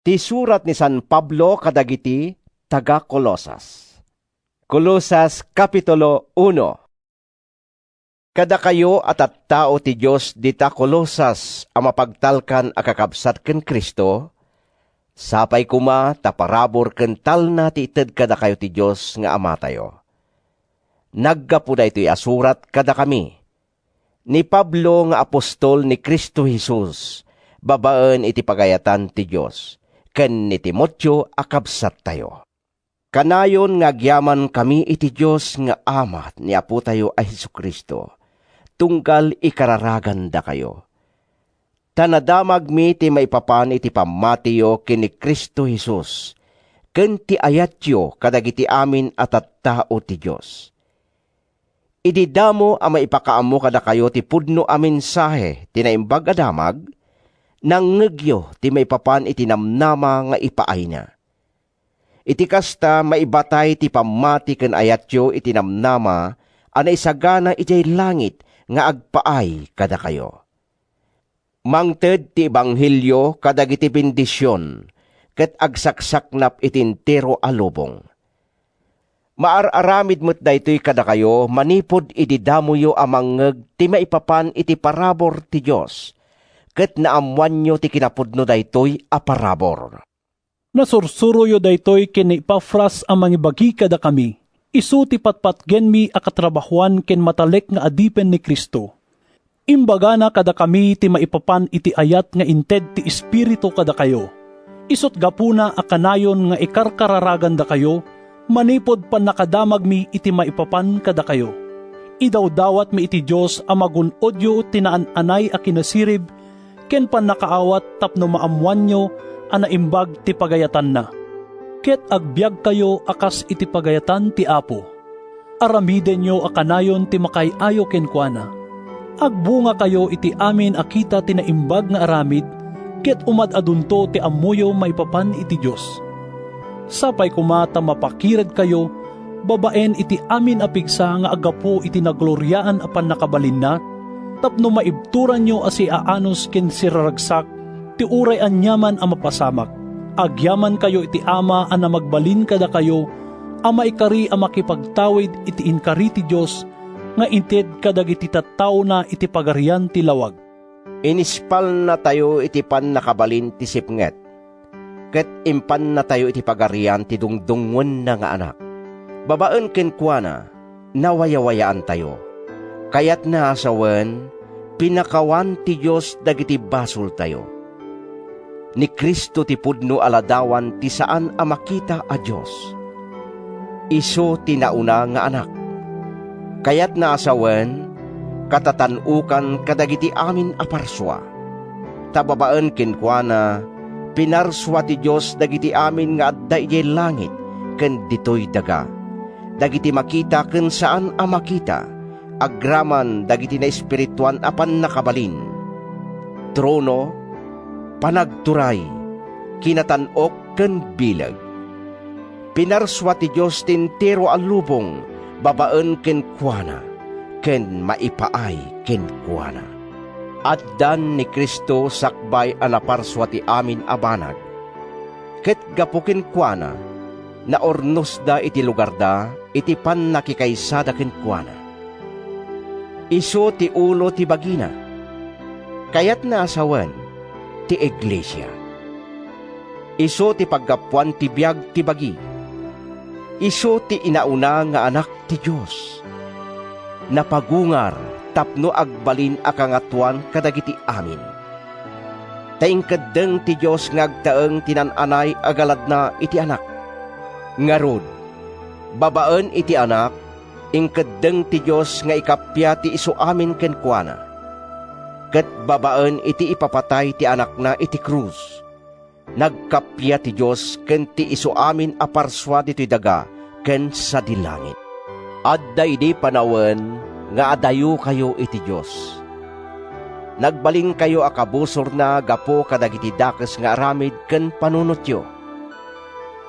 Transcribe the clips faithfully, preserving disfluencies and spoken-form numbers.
Ti surat ni San Pablo kadagiti taga-Colosas. Colosas, Kapitulo uno. Kadakayo a tattao ti Dios dita Colosas a mapagtalkan a kakabsat ken Cristo, sapay koma ta parabur ken talna ti ited kadakayo ti Dios nga Amatayo. Naggapu daytoy a surat kadakami, ni Pablo nga apostol ni Cristo Jesus babaen iti pagayatan ti Dios, ken ni Timoteo a kabsattayo. Kanayon nga agyamankami iti Dios nga Ama ni Apotayo a Jesu-Cristo, tunggal ikararagandakayo. Ta nadamagmi ti maipapan iti pammatiyo ken ni Cristo Jesus, ken ti ayatyo kadagiti amin a tattao ti Dios. Idi damo a maipakaammo kadakayo ti pudno a mensahe ti Naimbag a Damag, nangngegyo ti maipapan iti namnama nga ipaayna. Iti kasta, maibatay ti pammati ken ayatyo iti namnama a naisagana idiay langit nga agpaay kadakayo. Mangted ti ebanghelio kadagiti bendision ket agsaksaknap iti entero a lubong. Maar-aramid met daytoy kadakayo manipud idi damoyo a mangngeg ti maipapan iti parabur ti Dios, ket naammoanyo ti kinapudno daytoy a parabur. Nasursuroyo daytoy ken ni Epafras a mangibagi kadakami. Isu ti patpatgenmi a katrabahoan ken matalek nga adipen ni Cristo. Imbagana kadakami ti maipapan iti ayat nga inted ti Espiritu kadakayo. Isut' gapuna a kanayon nga ikarkararagandakayo manipud pannakadamagmi iti maipapan kadakayo. Idawdawatmi iti Dios a magun-odyo ti naan-anay a kinasirib ken pannakaawat tapno maammoanyo a naimbag ti pagayatanna. Ket agbiagkayo a kas iti pagayatan ti Apo. Aramidenyo a kanayon ti makaay-ayo kenkuana. Agbungakayo iti amin a kita ti naimbag nga aramid, ket umad-adunto ti ammoyo maipapan iti Dios. Sapay koma ta mapakiredkayo babaen iti amin a pigsa nga aggapu iti nagloriaan a pannakabalinna, tapno maibturanyo a siaanus ken siraragsak ti uray aniaman a mapasamak. Agyamankayo iti Ama a namagbalin kadakayo a maikari a makipagtawid iti inkari ti Dios nga inted kadagiti tattaona iti Pagarian ti lawag. Inispalnatayo iti pannakabalin ti sipnget, ket impannatayo iti pagarian ti dungdungngoenna nga Anak. Babaen kenkuana, nawayawayaantayo. Kayatna a sawen, pinakawan ti Dios dagiti basoltayo. Ni Cristo ti pudno a ladawan ti saan a makita a Dios. Isu ti nauna nga Anak. Kayatna a sawen, katatan-okan kadagiti amin a parsua. Ta babaen kenkuana, pinarsua ti Dios dagiti amin nga adda idiay langit ken ditoy daga, dagiti makita ken saan a makita, agraman dagiti naespirituan a pannakabalin, trono, panagturay, kinatan-ok ken bileg. Pinarsua ti Dios ti entero a lubong babaen kenkuana ken maipaay kenkuana. Addan ni Cristo sakbay a naparsua ti amin a banag, ket gapu kenkuana, naurnosda iti lugarda iti pannakikaysada kenkuana. Isu ti ulo ti bagina. Kayatna a sawen ti iglesia. Isu ti paggapuan ti biag ti bagi. Isu ti inauna nga Anak ti Dios. Napagungar tapno agbalin a kangatoan kadagiti amin. Ta inkeddeng ti Dios nga agtaeng ti naan-anay a galadna iti Anak. Ngarud, babaen iti Anak, inkeddeng ti Dios nga ikappia ti isuamin kenkuana. Ket babaen iti ipapatay ti Anakna iti krus, nagkappia ti Dios ken ti isuamin a parsua ditoy daga ken sadi langit. Adda idi panawen nga adayokayo iti Dios. Nagbalinkayo a kabusorna gapu kadagiti dakes nga aramid ken panunotyo.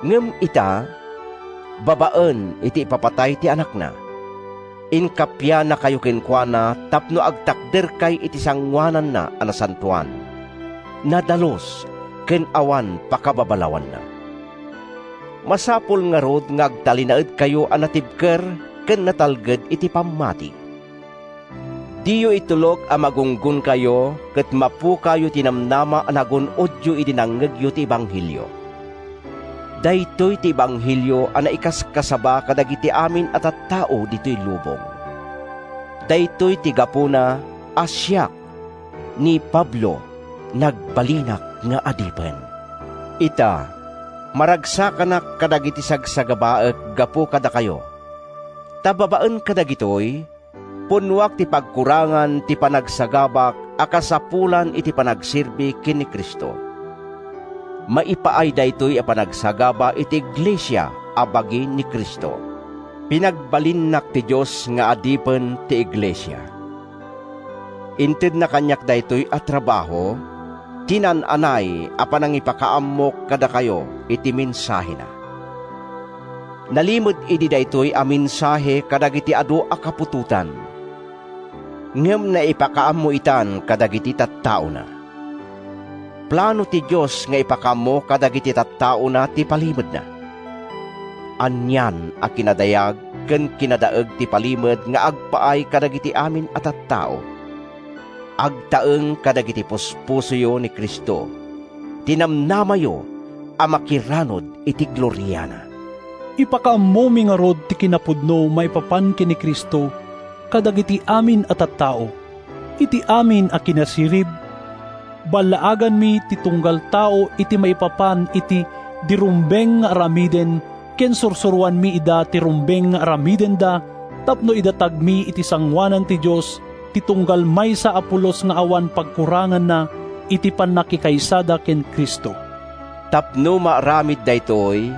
Ngem ita, babaen iti ipapatay ti Anakna, inkappianakayo kenkuana tapno agtakderkay iti sangoananna a nasantoan. Nadalus ken awan pakababalawanna. Masapul ngarud nga agtalinaedkayo a natibker ken natalged iti pammati. Diyo itulok a magunggonkayo ket mapukayo ti namnama a nagun-odyo idi nangngegyo ti ebanghelio. Daytoy ti ebanghelio a naikaskasaba kadagiti amin a tattao ditoy lubong. Daytoy ti gapuna a siak, ni Pablo, nagbalinak nga adipen. Ita, maragsakanak kadagiti sagsagabaek gapu kadakayo. Ta babaen kadagitoy, punnoak ti pagkurangan ti panagsagabak a kasapulan iti panagserbi ken ni Cristo. Maipaay daytoy a panagsagaba iti iglesia a bagi ni Cristo. Pinagbalinnak ti Dios nga adipen ti iglesia. Intedna kaniak daytoy a trabaho, ti naan-anay a panangipakaammok kadakayo iti mensahena. Nalimed idi daytoy a mensahe kadagiti adu a kaputotan, ngem naipakaammo itan kadagiti tattaona. Plano ti Dios nga ipakaammo kadagiti tattaona ti palimedna. Anian a kinadayag ken kinadaeg ti palimed nga agpaay kadagiti amin a tattao. Agtaeng kadagiti puspusoyo ni Cristo, ti namnamayo a makiranod iti gloriana. Ipakaammomi ngarud ti kinapudno maipapan ken ni Cristo kadagiti amin a tattao. Iti amin a kinasirib, ballaaganmi ti tunggal tao iti maipapan iti dirumbeng nga aramiden ken sursuroanmi ida ti rumbeng nga aramidenda tapno idatagmi iti sangoanan ti Dios ti tunggal maysa a pulos nga awan pagkuranganna iti pannakikaysada ken Cristo. Tapno maaramid daytoy,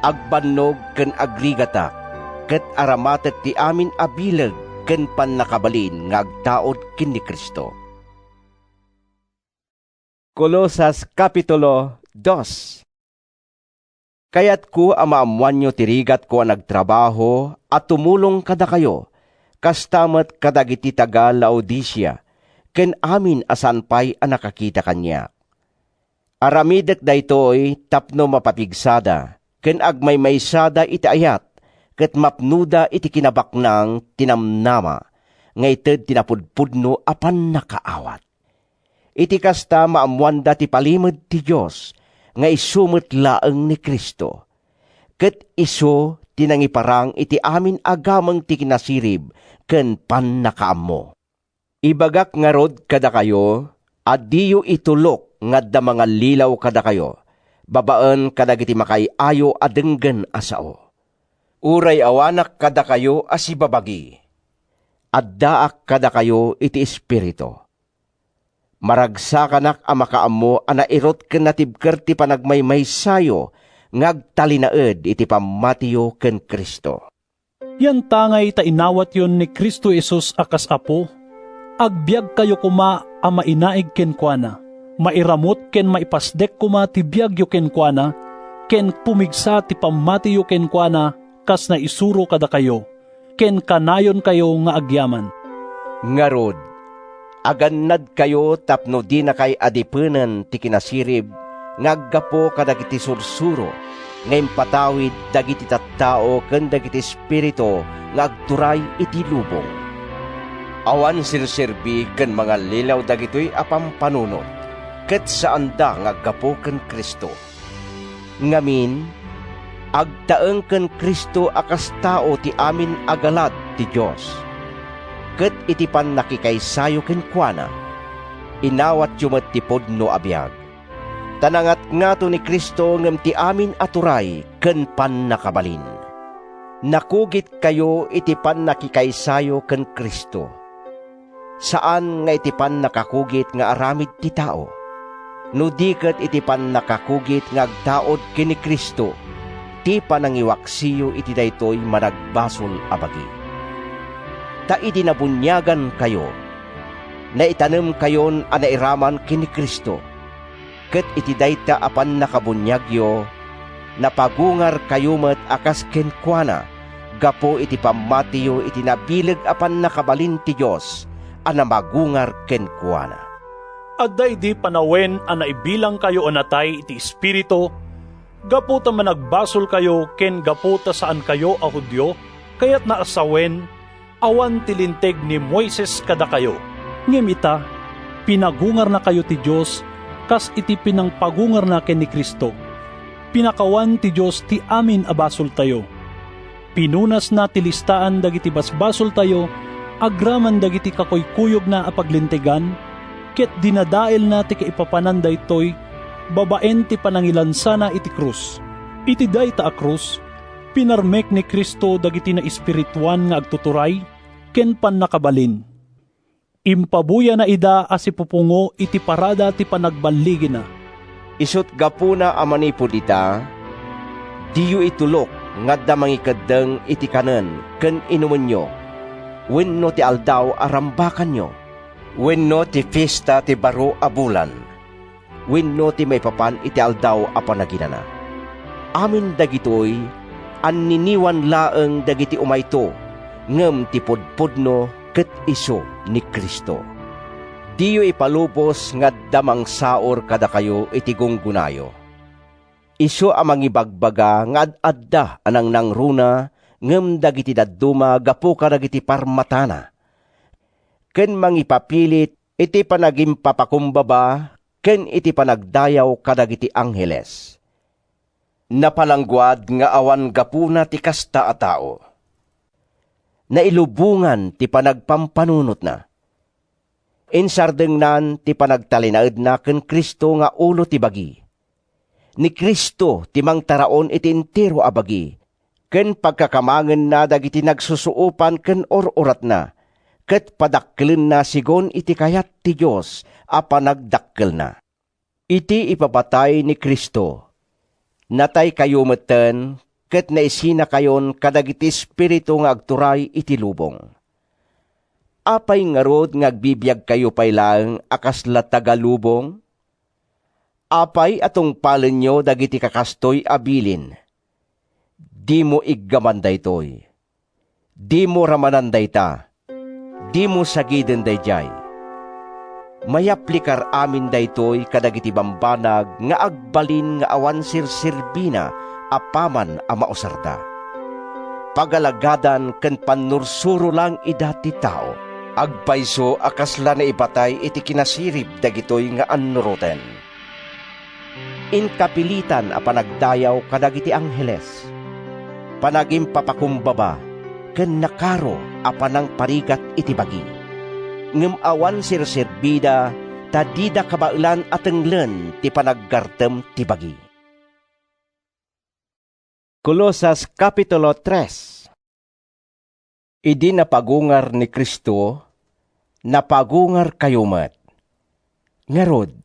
agbannog ken agrigatak, ket aramatek ti amin a bileg ken pannakabalin nga agtaud ken ni Cristo. Colosas Kapitulo dos. Kayatko a maammoanyo ti rigatko a nagtrabaho a tumulong kadakayo, kasta met kadagiti taga-Laodicea, ken amin a saan pay a nakakita kaniak. Aramidek daytoy tapno mapapigsada ken agmaymaysada iti ayat ket mapnoda iti kinabaknang ti namnama nga ited ti napudpudno a pannakaawat. Iti kasta, maammoanda ti palimed ti Dios nga isu met laeng ni Cristo, ket isu ti nangiparang iti amin a gameng ti kinasirib ken pannakaammo. Ibagak ngarud kadakayo a diyo itulok nga adda mangallilaw kadakayo babaen kadagiti makaay-ayo a denggen a sao. Uray awanak kadakayo a sibabagi, addaak kadakayo iti Espiritu. Maragsakanak a makaammo a nairut ken natibker ti panagmaymaysayo nga agtalinaed iti pammatiyo ken Cristo. Yantangay ta inawatyon ni Cristo Jesus a kas Apo, agbiagkayo koma a mainaig kenkuana, mairamut ken maipasdek koma ti biagyo kenkuana, ken pumigsa ti pammatiyo kenkuana kas naisuro kadakayo, ken kanayonkayo nga agyaman. Ngarud, agannadkayo tapno dinakay adipenen ti kinasirib nga aggapu kadagiti sursuro nga impatawid dagiti tattao ken dagiti espiritu nga agturay iti lubong. Awan serserbi ken mangallilaw dagitoy a pampanunot, ket saanda nga aggapu ken Cristo. Ngamin, agtaeng ken Cristo a kas tao ti amin a galad ti Dios, ket iti pannakikaysayo kenkuana, inawatyo met ti pudno a biag. Ta nangatngato ni Cristo ngem ti amin a turay ken pannakabalin. Nakugitkayo iti pannakikaysayo ken Cristo. Saan nga iti pannakakugit nga aramid ti tao, no di ket iti pannakakugit nga agtaud ken ni Cristo ti panangiwaksiyo iti daytoy managbasol a bagi. Ta idi nabuniagankayo, naitanemkayon a nairaman ken ni Cristo. Ket iti dayta a pannakabuniagyo, napagungarkayo met a kas kenkuana gapu iti pammatiyo iti nabileg a pannakabalin ti Dios a namagungar kenkuana. Adda idi panawen a naibilangkayo a natay iti Espiritu, gapu ta managbasolkayo ken gapu ta saankayo a Judio, kayatna a sawen, awan ti Linteg ni Moises kadakayo. Ngem ita, pinagungarnakayo ti Dios kas iti pinangpagungarna ken ni Cristo. Pinakawan ti Dios ti amin a basoltayo. Pinunasna ti listaan dagiti basbasoltayo agraman dagiti kakuykuyogna a paglintegan, ket dinadaelna ti kaipapanan daytoy babaen ti panangilansana iti krus. Iti dayta a krus, pinarmek ni Cristo dagiti naespirituan nga agtuturay ken pannakabalin. Impabuyana ida a sipupungo iti parada ti panagballigina. Isut' gapuna a manipud ita, diyo itulok nga adda mangikeddeng iti kanen ken inumenyo, wenno ti Aldaw a Rambakanyo, wenno ti Fiesta ti Baro a Bulan, wenno ti maipapan iti Aldaw a Panaginana. Amin dagitoy, anniniwan laeng dagiti umayto, ngem ti pudpudno ket isu ni Cristo. Diyo ipalubos nga adda mangsaur kadakayo iti gunggonayo. Isu a mangibagbaga nga ad-adda a nangnangruna ngem dagiti dadduma gapu kadagiti parmatana, ken mangipapilit iti panagimpapakumbaba ken iti panagdayaw kadagiti angheles. Napalangguad nga awan gapuna ti kasta a tao. Nailubongan ti panagpampanunotna. Insardengnan ti panagtalinaedna ken Cristo nga ulo ti bagi. Ni Cristo ti mangtaraon iti entero a bagi, ken pagkakamangenna dagiti nagsusuopan ken ur-uratna, ket padakkelenna sigon iti kayat ti Dios a panagdakkelna. Iti ipapatay ni Cristo, nataykayo metten ket naisinakayon kadagiti espiritu nga agturay iti lubong. Apay ngarud nga agbibiagkayo pay laeng a kasla taga-lubong? Apay a tungpalenyo dagiti kakastoy a bilin? Dimo iggaman daytoy. Dimo ramanan dayta. Dimo sagiden daydiay. Mayaplikar amin daytoy kadagiti bambanag nga agbalin nga awan serserbina apaman a mausarda. Pagalagadan ken pannursuro laeng ida ti tao. Agpayso a kasla naipatay iti kinasirib dagitoy nga annuroten. Inkapilitan a panagdayaw kadagiti angheles, panagimpapakumbaba, ken nakaro a panangparigat iti bagi. Ngem awan serserbida ta dida kabaelan a tenglen ti panaggartem ti bagi. Colosas Kapitulo tres. Idi napagungar ni Cristo, napagungarkayo met. Ngarud,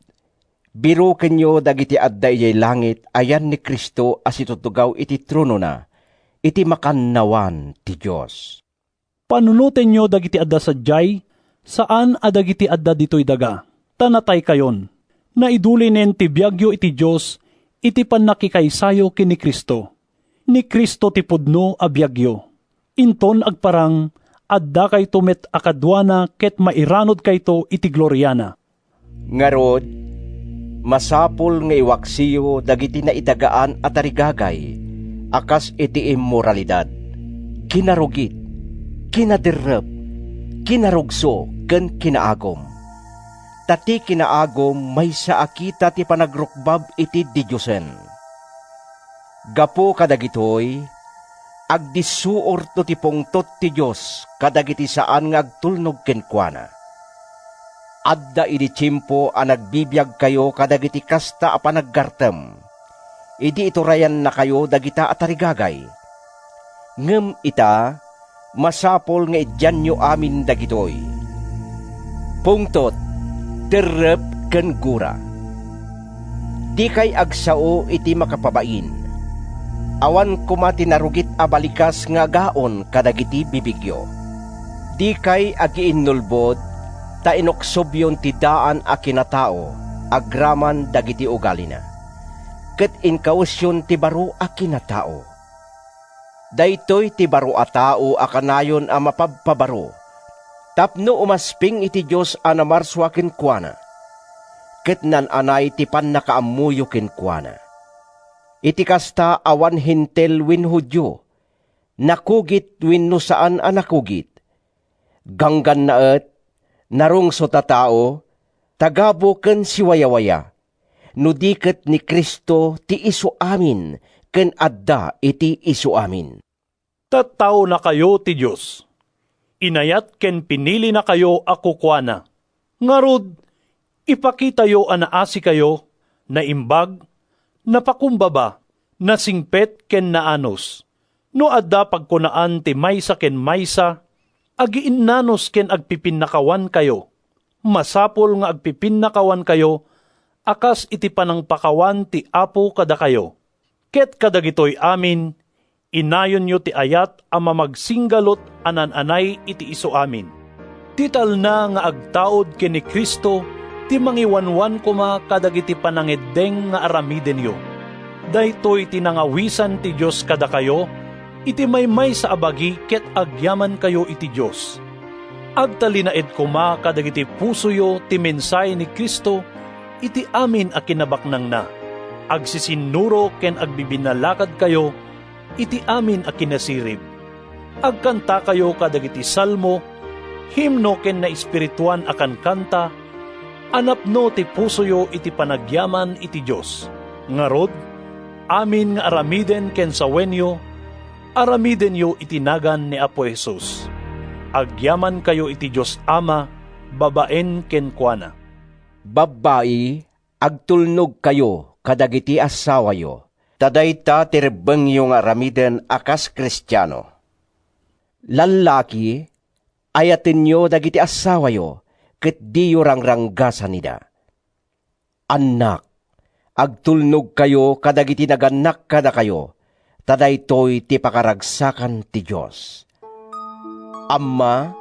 birokenyo dagiti adda idiay langit a yan ni Cristo a situtugaw iti tronona, iti makannawan ti Dios. Panunotenyo dagiti adda sadiay, saan a dagiti adda ditoy daga, ta nataykayon. Naidulinen ti biagyo iti Dios iti pannakikaysayo ken ni Cristo. Ni Cristo ti pudno a biagyo. Inton agparang, addakayto met a kaduana ket mairanudkayto iti gloriana. Ngarud, masapul nga iwaksiyo dagiti naidagaan a tarigagay a kas iti immoralidad, kinarugit, kinaderrep, kinarugso, ken kinaagum. Ta ti kinaagum maysa a kita ti panagrukbab iti didiosen. Gapu kadagitoy, agdissuorto ti pungtot ti Dios kadagiti saan nga agtulnog kenkuana. Adda idi tiempo a nagbibiagkayo kadagiti kasta a panaggartem, idi iturayannakayo dagita a tarigagay. Ngem ita, masapul nga idianyo amin dagitoy: pungtot, terrep, ken gura. Dikay agsao iti makapabain. Awan koma ti narugit a balikas nga agaon kadagiti bibigyo. Dikay agiinnulbod, ta inuksobyon ti daan a kinatao agraman dagiti ugalina, ket inkawesyon ti baro a kinatao. Daytoy ti baro a tao a kanayon a mapabpabaro, tapno umasping iti Dios a namarsua kenkuana. ket naan-anay ti pannakaammoyo kenkuana. Iti kasta, awan Hentil wenno Judio, nakugit wenno saan a nakugit, ganggannaet, narungsot a tao, tagabu ken siwayawaya, no di ket ni Cristo ti isuamin ken adda iti isuamin. Tattaonakayo ti Dios. Inayat ken pinilinakayo a kukuana. Ngarud, ipakitayo a naasikayo, naimbag, napakumbaba, nasingpet ken naanus. No adda pagkunaan ti maysa ken maysa, agiinnanus ken agpipinnakawankayo. Masapul nga agpipinnakawankayo a kas iti panangpakawan ti Apo kadakayo. Ket kadagitoy amin, inayonyo ti ayat a mamagsinggalut a naan-anay iti isuamin. Ti talna nga agtaud ken ni Cristo ti mangiwanwan koma kadagiti panangeddeng nga aramidenyo. Daytoy ti nangawisan ti Dios kadakayo iti maymaysa a bagi ket agyamankayo iti Dios. Agtalinaed koma kadagiti pusoyo ti mensahe ni Cristo iti amin a kinabaknangna. Agsisinnuro ken agbibinnalakadkayo iti amin a kinasirib. Agkantakayo kadagiti salmo, himno ken naespirituan a kankanta a napno ti pusoyo iti panagyaman iti Dios. Ngarud, amin nga aramiden ken sawenyo, aramidenyo iti nagan ni Apo Jesus. Agyamankayo iti Dios Ama babaen kenkuana. Babbai, agtulnogkayo kadagiti assawayo, ta dayta ti rebbengyo nga aramiden a kas Kristiano. Lallaki, ayatenyo dagiti assawayo, ket diyo rangranggasanida. Annak, agtulnogkayo kadagiti nagannak kadakayo, ta daytoy ti pakaragsakan ti Dios. Amma,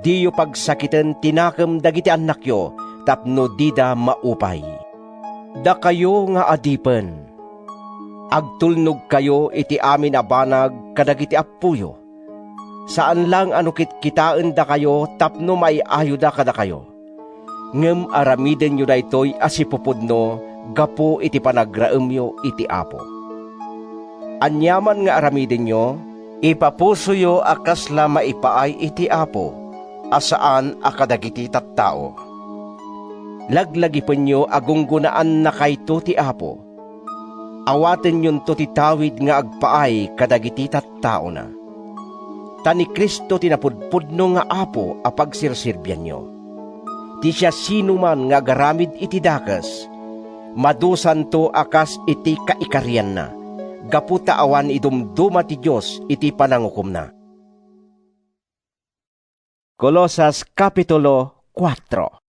diyo pagsakiten ti nakem dagiti annakyo tapno dida maupay. Dakayo nga adipen, agtulnogkayo iti amin a banag kadagiti appoyo. Saan lang a no kitkitaendakayo tapno maay-ayoda kadakayo, ngem aramidenyo daytoy a sipupudno gapu iti panagraemyo iti Apo. Aniaman nga aramidenyo, ipapusoyo a kasla maipaay iti Apo a saan a kadagiti tattao. Laglagipenyo a gunggonaannakayto ti Apo. Awatenyonto ti tawid nga agpaay kadagiti tattaona. Ta ni Cristo ti napudpudno nga Apo a pagserserbianyo. Ti siasinoman nga agaramid iti dakes, madusanto a kas iti kaikarianna, gapu ta awan idumduma ti Dios iti panangukomna. Colosas Kapitulo kuatro.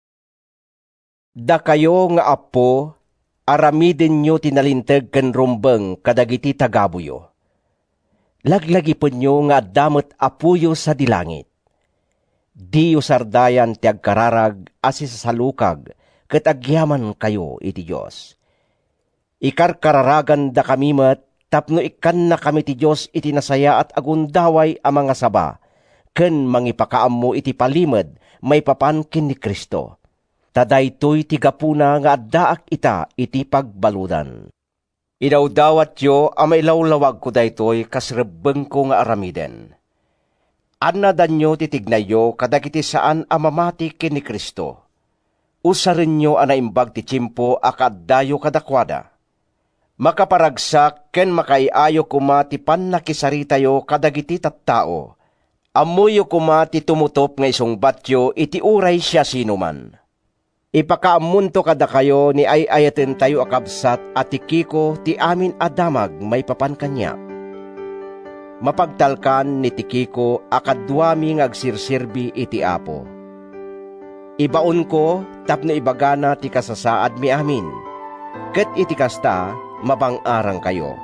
Dakayo nga appo, aramidenyo ti nalinteg ken rumbeng kadagiti tagabuyo. Laglagipenyo nga adda met Apoyo sadi langit. Diyo sardayan ti agkararag a sisasalukag ket agyamankayo iti Dios. Ikarkararagandakami met tapno ikkannakami ti Dios iti nasayaat a gundaway a mangasaba ken mangipakaammo iti palimed maipapan ken ni Cristo. Ta daytoy ti gapuna nga addaak ita iti pagbaludan. Idawdawatyo a mailawlawagko daytoy kas rebbengko nga aramiden. Annadanyo ti tignayyo kadagiti saan a mamati ken ni Cristo. Usarenyo a naimbag ti tiempo a kaaddayo kadakuada. Makaparagsak ken makaay-ayo koma ti pannakisaritayo kadagiti tattao. Ammoyo koma ti tumutop nga isungbatyo iti uray siasinoman. Ipakaammonto kadakayo ni ay-ayatentayo a kabsat a Tiquico ti amin a damag maipapan kaniak. Mapagtalkan ni Tiquico a kaduami nga agserserbi iti Apo. Ibaonko tapno ibagana ti kasasaadmi amin, ket iti kasta, mabang-arangkayo.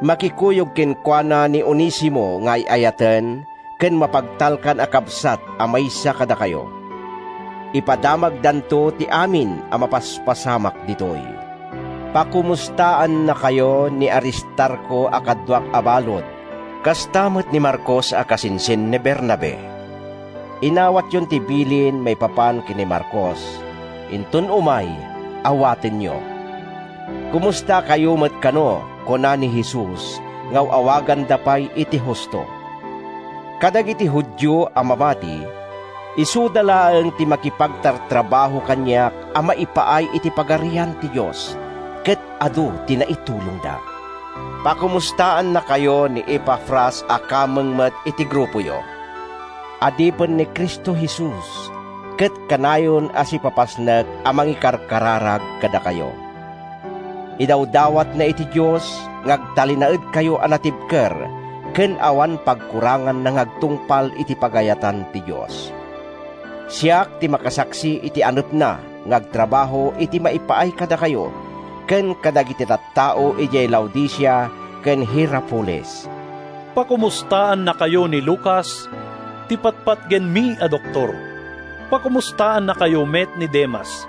Makikuyog kenkuana ni Onesimo nga ay-ayaten ken mapagtalkan a kabsat a maysa kadakayo. Ipadamagdanto ti amin a mapaspasamak ditoy. Pakomustaannakayo ni Aristarco a kaduak a balud, kasta met ni Marcos a kasinsin ni Bernabe. Inawatyon ti bilin maipapan ken ni Marcos. Inton umay, awatenyo. Kumustakayo met kano, kuna ni Jesus, nga aw-awaganda pay iti husto. Kadagiti Judio a mamati, isuda laeng ti makipagtartrabaho kaniak a maipaay iti Pagarian ti Dios, ket adu ti naitulongda. Pakumustaannakayo ni Epafras a kameng met iti grupoyo. Adipen ni Cristo Jesus, ket kanayon a sipapasnek a mangikarkararag kadakayo. Idawdawatna iti Dios nga agtalinaedkayo a natibker ken awan pagkuranganna nga agtungpal iti pagayatan ti Dios. Siak ti makasaksi iti anepna nga agtrabaho iti maipaay kadakayo ken kadagiti tattao idiay Laodicea ken Hierapolis. Pakumustaannakayo ni Lucas, ti patpatgenmi a doktor. Pakumustaannakayo met ni Demas.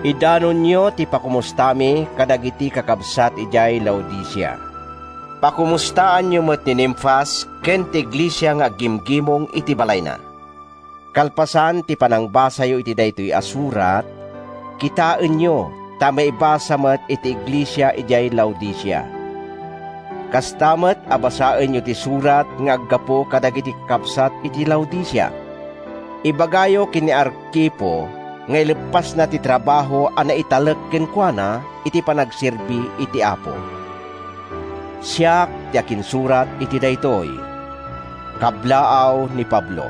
Idanonyo ti pakumustami kadagiti kakabsat idiay Laodicea. Pakumustaanyo met ni Nimfas ken ti iglesia nga aggimgimong iti balayna. Kalpasan ti panangbasayo iti daytoy a surat, kitaenyo ta maibasa met iti iglesia idiay Laodicea. Kasta met a basaenyo ti surat nga aggapu kadagiti kakabsat iti Laodicea. Ibagayo ken ni Arquipo nga ileppasna ti trabaho a naitalek kenkuana iti panagserbi iti Apo. Siak ti akinsurat iti daytoy, kablaaw ni Pablo.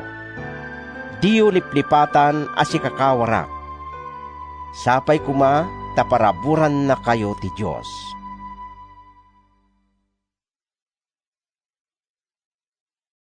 Diyo liplipatan a sikakawarak. Sapay koma ta paraburannakayo ti Dios.